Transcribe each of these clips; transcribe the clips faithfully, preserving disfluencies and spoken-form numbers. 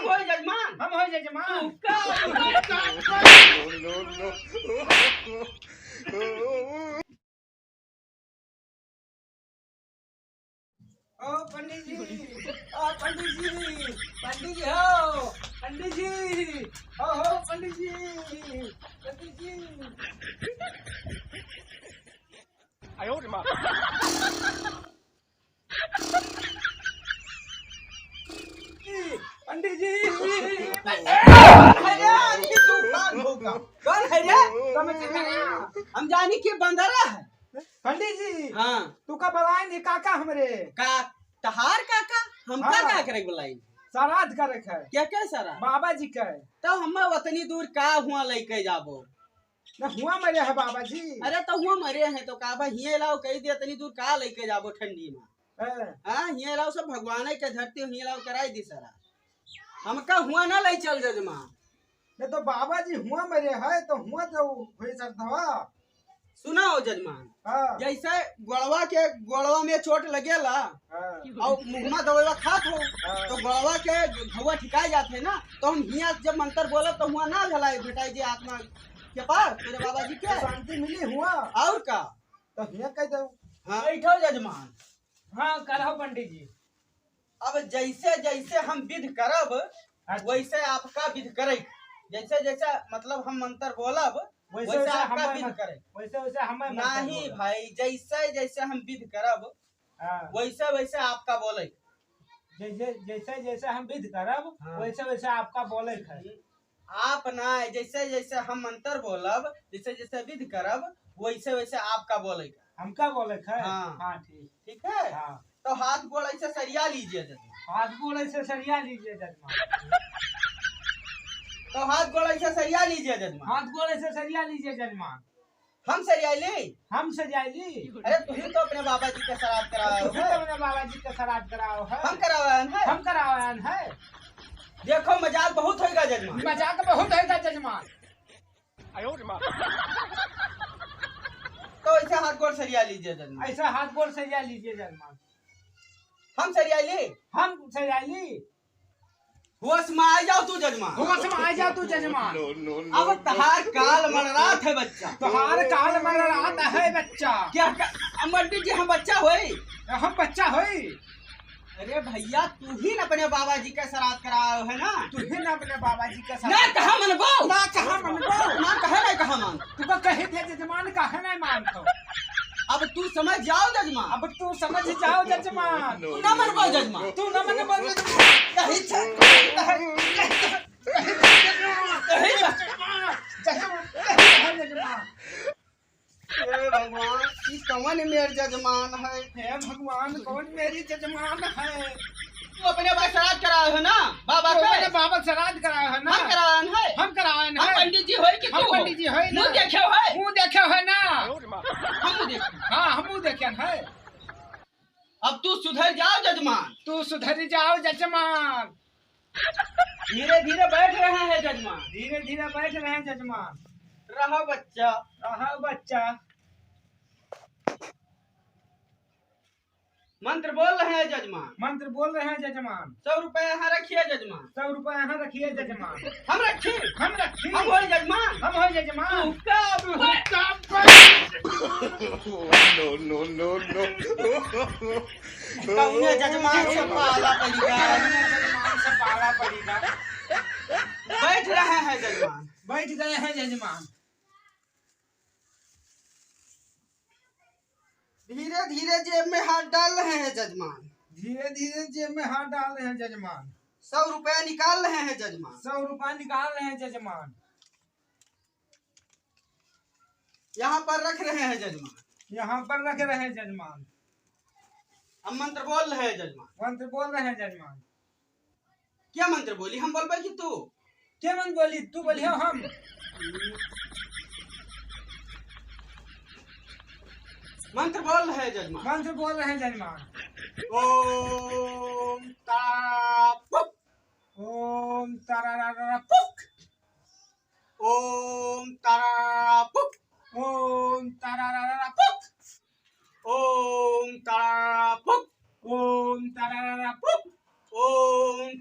होई जजमान। हम होई जजमान। तू का? ओ पंडित जी, ओ पंडित जी, पंडित जी हो, पंडित जी, हो, हो, पंडित जी, पंडित जी। आयो रे माँ। पंडित जी, अरे, अरे, तू कौन होगा? कौन है रे? हम जानी कि बंदरा है। पंडित जी, हाँ। तू का बलाइन है काका हमरे? का, तहार काका? हम का, हाँ। का करे बलाइन? श्राद्ध करे है। क्या, क्या श्राद्ध? बाबा जी के। तो हम उतनी दूर का हुआ लेके जाबो? ना हुआ मरे है बाबा जी। अरे तो हुआ मरे है तो का बा, हिये लाओ कही दे, इतनी दूर का लेके जाबो ठंडी में? हाँ। हाँ, हिये लाओ सब भगवान के धरती, हिये लाओ कराई दी सारा। हमका हुआ ना ले चल जजमान। नहीं तो बाबा जी हुआ मरे है तो हुआ तो हुई श्रद्धवा। सुना हो जजमान, हाँ। जैसे गोड़वा के, गोड़वा में चोट लगेला हाँ। और मुहमा दवाई खात हो, हाँ। तो गोड़वा के घुआ ठिकाई जात है ना, तो हम हियाँ जब मंत्र बोलब तो हुआ ना भलाई भेटाई जे आत्मा के पास तेरे बाबा जी के। तो शांति मिली हुआ। और का? तो हियाँ कह दो। हाँ। बैठो जजमान। हाँ, करहो पंडित जी। अब जैसे जैसे हम विध करब, अच्छा। वैसे आपका विध करे। जैसे जैसे मतलब हम मंत्र बोलब, वैसे वैसे वैसे आपका हमें विध मत-, करे। वैसे वैसे हमें मंत्र नहीं बोलब। भाई, जैसे जैसे हम विध करब, हाँ। वैसे वैसे आपका बोले। जैसे, जैसे जैसे हम विध करब, हाँ। वैसे वैसे आपका बोले है। आप ना, जैसे जैसे हम मंत्र बोलब, जैसे जैसे विध करब, वैसे वैसे आपका बोले का। हमका बोले का? हाँ। हाँ, ठीक। ठीक है? हाँ। तो हाथ गोड़ ऐसे सरिया लीजिए जजमान। हाथ गोड़ ऐसे सरिया लीजिए जजमान। तो हाथ गोड़ ऐसे सरिया लीजिए जजमान। हाथ गोड़ ऐसे सरिया लीजिए जजमान। हम सरियाइली? हम सरियाइली? अरे, तू ही तो अपने बाबा जी का श्राद्ध कराओ तू ही है। तो अपने बाबा जी का श्राद्ध कराओ है। हम करावान है? हम करावान है। देखो, मजाक बहुत होइगा जजमान। मजाक बहुत होइगा जजमान। तो ऐसे हाथ गोड़ सरिया लीजिए जजमान। ऐसा हाथ गोड़ सरिया लीजिए जजमान। हम सरियाइली? हम सरियाइली? होश में आ जाओ तू जजमान। होश में आ जाओ तू जजमान। अब तहार काल मंडरात है बच्चा। तहार काल मंडरात है बच्चा। क्या का-, अब पंडित जी हम बच्चा होई? हम बच्चा होई? अरे भैया, तू ही न अपने बाबा जी का श्राद्ध कराओ है ना? तू ही न अपने बाबा जी का ना श्राद्ध कहा मनबो? ना कहा मनबो? ना कहा, ना कहा मान। तू का कहे थे जजमान, काहे नहीं मानतो? अब तू समझ जाओ जजमान। अब तू समझ जाओ जजमान। तू ना मनबो जजमान। तू ना मनबो जजमान। कही छ-, कही छ-, कही छ-, जजमान। हे भगवान, ई कवन मेर जजमान है? हे भगवान, कौन मेरी जजमान है? तू अपने बाबा श्राद्ध कराओ है ना, बाबा तू के? अपने बाबा श्राद्ध कराओ है ना? हम करावन है। हम करावन हम है। पंडित जी होई कि हम तू हो? पंडित जी होई ना? मुँह देखे है? मुँह देखे है ना? हम मुँह देखे। हाँ, हम मुँह देखे है। अब तू सुधर जाओ जजमान। तू सुधर जाओ जजमान। धीरे धीरे बैठ रहे हैं जजमान। धीरे धीरे बैठ रहे हैं जजमान। रहो बच्चा। रहो बच्चा। मंत्र बोल रहे हैं जजमान। मंत्र बोल रहे हैं जजमान। सौ रुपए यहाँ रखिए जजमान। सौ रुपए यहाँ रखिए जजमान। हम रखी? हम रखी? हम होई जजमान। हम होई जजमान। तू का? तू का? No, no, no, no। कौने जजमान से पाला पड़िगा? कौने जजमान से पाला पड़िगा? बैठ रहे हैं जजमान। बैठ गए हैं जजमान। धीरे धीरे जेब में हाथ डाल रहे हैं जजमान। धीरे धीरे जेब में हाथ डाल रहे हैं जजमान। सौ रुपया निकाल रहे हैं जजमान। सौ रुपया निकाल रहे हैं जजमान। यहाँ पर रख रहे हैं जजमान। यहाँ पर रख रहे हैं जजमान। अब मंत्र बोल रहे हैं जजमान। मंत्र बोल रहे हैं जजमान। क्या मंत्र बोली? हम बोलबे कि तू? क्या मंत्र बोली? तू बोली हो हम? मंत्र बोल रहे हैं जजमान। मंत्र बोल रहे हैं जजमान। ओम तारा पुक। ओम तारा रा रा रा पुक। ओम तारा रा पुक। ओम तारा रा रा रा पुक। ओम तारा पुक। ओम तारा रा रा पुक। ओम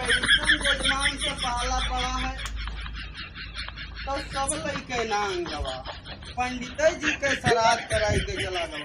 कैसन जजमान से पाला पड़ा है, तो सब लइके नांग गवा। पंडित जी के श्राद्ध कराई के चला गवा।